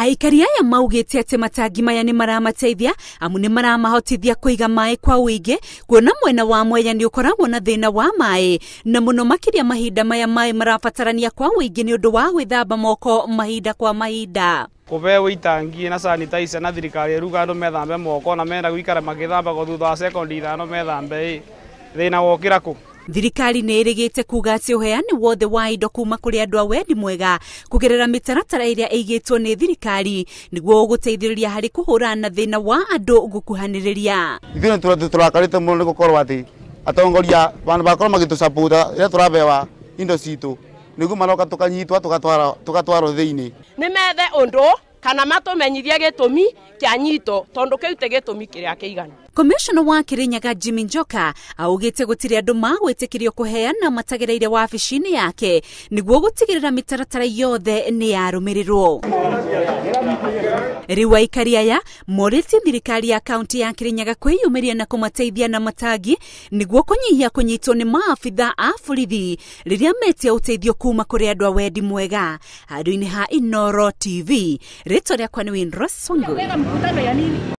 Aikari aya maugĩte atĩ matangi maya nĩ maramateithia amu nĩ maramahotithia kũiga maĩ kwa ũingĩ, kuona mwena wa Mwea nĩ ũkoragwo na thĩna wa maĩ, na mũno makĩria mahinda maya maĩ marabatarania kwa ũingĩ nĩ ũndũ wa gwĩthamba moko mahinda kwa mahinda. Kũbeo itangi na sanitizer na thirikari ĩruga andũ methambe moko na menda gũikara magĩthambagwo thutha wa sekondi 5 methambe thĩna wokĩra kũ. Thirikari nĩ ĩrĩgĩte kuga atĩ ũheani wothe wa indo kuma kũrĩ andũ a wendi mwega kũgerera mĩtaratara ĩrĩa ĩigĩtwo nĩ thirikari nĩguo ũgũteithĩrĩria harĩ kũhũrana na thĩna wa andũ gũkuhanĩrĩria. Ithuĩ nĩ tũrakarĩte mũno nĩ gũkorwo atĩ atongoria vandu bakorwo magĩtũcabuta rĩrĩa tũrabewa indo citũ nĩguo maroka tũkanyitwa tũgatwarwo thĩinĩ. Nĩ methe ũndũ kana matũmenyithie gĩtũmi kĩa nyito tondu kĩu ti gĩtũmi kĩrĩa kĩiganu. Komishona wa Kirinyaga Jimmy Njoka augĩte gũtirĩ andũ magwĩtĩkĩrio kũheana matagereire wabici-inĩ yake nĩguo gũtigĩrĩra mĩtaratara yothe nĩ yarũmĩrĩrwo. Rĩu aikari aya morĩtie thirikari ya kaunti ya Kirinyaga kwĩyumĩria na kũmateithia na matangi nĩguo kũnyihia kũnyitwo nĩ maabitha a borithi rĩrĩa metia ũteithio kuma kũrĩ andũ a wendi mwega. Handũ-inĩ ha Inooro TV, rĩtwa rĩakwa nĩ Winrose Wangui.